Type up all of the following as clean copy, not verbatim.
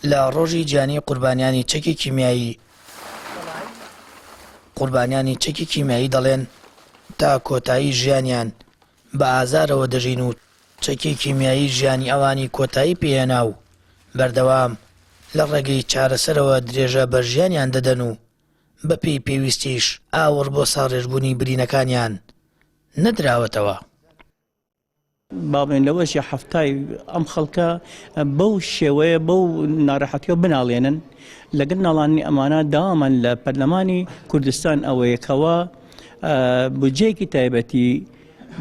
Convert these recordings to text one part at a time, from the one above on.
لە ڕۆژی جیهانی قوربانیانی چەکی کیمیایی قوربانیانی چەکی کیمیایی دەڵێن تا کۆتایی ژیانیان بە ئازارەوە دەژین و چەکی کیمیایی ژیانی ئەوانی کۆتایی پێهێنا و بەردەوام لە ڕێگەی چارەسەرەوە درێژە بە ژیانیان دەدەن و بەپێی پێویستیش ئاوڕ بۆ ساڕێژبوونی برینەکانیان نەدراوەتەوە. با بڵێین لەوەشی حەفتای ئەم خەڵکە بەو شێوەیە بەو ناڕەحەتیەوە بناڵێنن لەگەڵ ناڵانی ئەمانە داوامان لە پەرلەمانی کوردستان ئەوەیە کەوا بودجەیەکی تایبەتی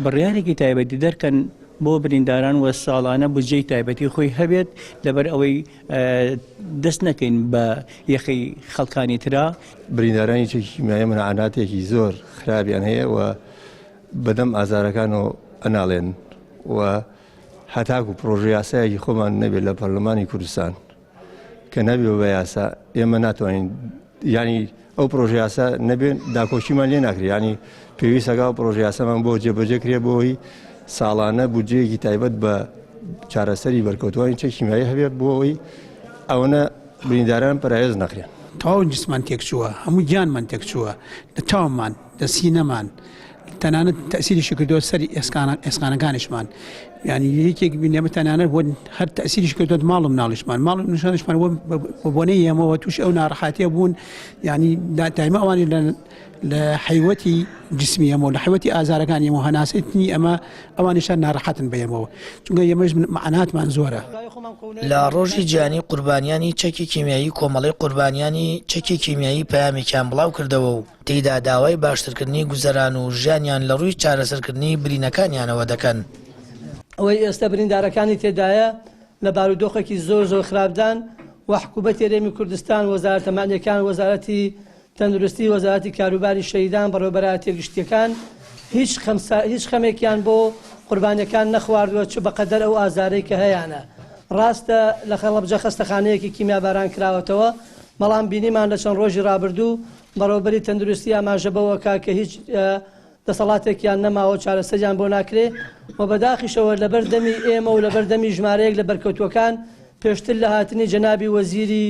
بڕیارێکی تایبەتی دەرکەن بۆ برینداران و ساڵانە بودجەی تایبەتی خۆی هەبێت لەبەر ئەوەی دەست نەکەین بە یەخەی خەڵکانی ترا. بریندارانی چەکی کیمیایی منعاناتێکی زۆر خراپیان هەیە و بەدەم ئازارەکانەوە ئەناڵێن و هەتاکو پڕۆژە یاسایەکی خۆمان نەبێت لە پەرلەمانی کوردستان کە نەبێ بە یاسا ئێمە ناتوانین ینی ئەو پرۆژە یاسا نەبێن داکۆکیمان لێ ناکرێت ینی پێویستەکە ئەو پرۆژە یاسامان بۆ جێبەجێ کرێ بۆی ساڵانە بودجەیەکی تایبەت بە چارەسەری بەرکەوتوانی چەکی کیمیایی هەبێت بۆ ئەوەی ئەوەنە برینداران پەراوێز نەخرێن. تەواو جسمان تێکچووە، هەموو گیانمان تێکچووە، لە چاومان، لە سینەمان، تەنانەت تەئسیریشی کردووە سەری ئێسکانە ئێسقانەکانیشمان یانی یەکێک بینێمە تەنانەت بۆ هەر تەئسیریش کردووە ماڵ و مناڵیشمان ماڵ و مناڵیشمان بۆ بۆنەی ئێمەوە تووشی ئەو ناڕەحەتیە بوون یانی دایمە ئەوانی لە لە حیوەتی جسمی ئەمەوە لە حیوەتی ئازارەکانی ئەمە هەناسەی تنی ئەمە ئەوانیشان ناڕەحەتن بە ئێمەوە چونکە ئێمەش مەعناتمان زۆرە. لە ڕۆژی جیهانی قوربانیانی چەکی کیمیایی کۆمەڵەی قوربانیانی چەکی کیمیایی پەیامێکیان بڵاوکردەوە و تێیدا داوای باشترکردنی گوزەران و ژیانیان لە ڕووی چارەسەرکردنی برینەکانیانەوە دەکەن. ئەوەی ئێستا بریندارەکانی تێدایە لە بارودۆخێکی زۆر زۆر خراپدان و حکوومەتی هەرێمی کوردستان، وەزارەتە مەعنیەکان، وەزارەتی تەندروستی، وەزارەتی کاروباری شەهیدان، بەڕێوەبەرایەتیە گشتیەکان هیچ هیچ خەمێکیان بۆ قوربانیەکان نەخواردووە چ بەقەدەر ئەو ئازارەی کە هەیانە. ڕاستە لە هەڵەبجە خەستەخانەیەکی کیمیاباران کراوەتەوە، بەڵام بینیمان لە چەند ڕۆژی ڕابردوو بەڕێوەبەری تەندروستی ئاماژە بەوەکا کە هیچ دەسەڵاتێکیان نەماوە و چارەسەریان بۆ ناکرێ و بەداخیشەوە لەبەر دەمی ئێمە و لەبەر دەمی ژمارەیەک لە بەرکەوتووەکان پێشتر لە هاتنی جەنابی وەزیری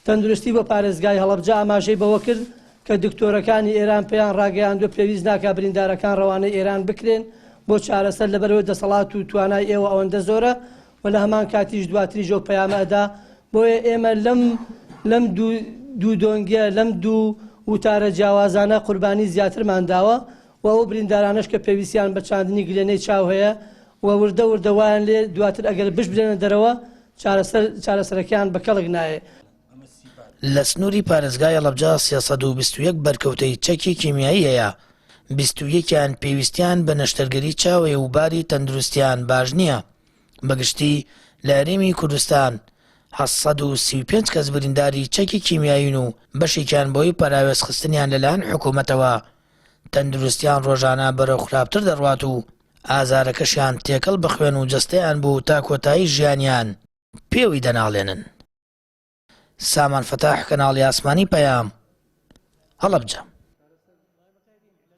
تەندروستی بۆ پارێزگای هەڵەبجە ئاماژەی بەوە کرد کە دکتۆرەکانی ئێران پێیان ڕاگەیاندووە پێویست ناکا بریندارەکان ڕەوانەی ئێران بکرێن بۆ چارەسەر لەبەرئەوەی دەسەڵات و توانای ئێوە ئەوەندە زۆرە و لە هەمان کاتیش دواتریش ئەو پەیامە ئەدا بۆیە ئێمە لەم لەم دوو دوو دۆنگیە لەم دوو وتارە جیاوازانە قوربانی زیاترمان داوە و ئەو بریندارانەش کە پێویستیان بە چاندنی گلێنەی چاو هەیە و وردە وردە وایان لێ دواتر ئەگەر بشبرێنە دەرەوە چارەسەر چارەسەرەکەیان بە کەڵک نایێ. لە سنووری پارێزگای هەڵەبجە 321 بەرکەوتەی چەکی کیمیایی هەیە، 21 یان پێویستیان بە نەشتەرگەری چاوەیە و باری تەندروستیان باش نییە. بەگشتی لە هەرێمی کوردستان 835 کەس برینداری چەکی کیمیایین و بەشێکیان بەهۆی پەراوێزخستنیان لەلایەن حکوومەتەوە تەندروستیان ڕۆژانە بەرەو خراپتر دەڕوات و ئازارەکەشیان تێکەڵ بە خوێن و جەستەیان بوو تا کۆتایی ژیانیان پێوەی دەناڵێنن. سامان فەتاح کەناڵی ئاسمانی پەیام، هەڵەبجە.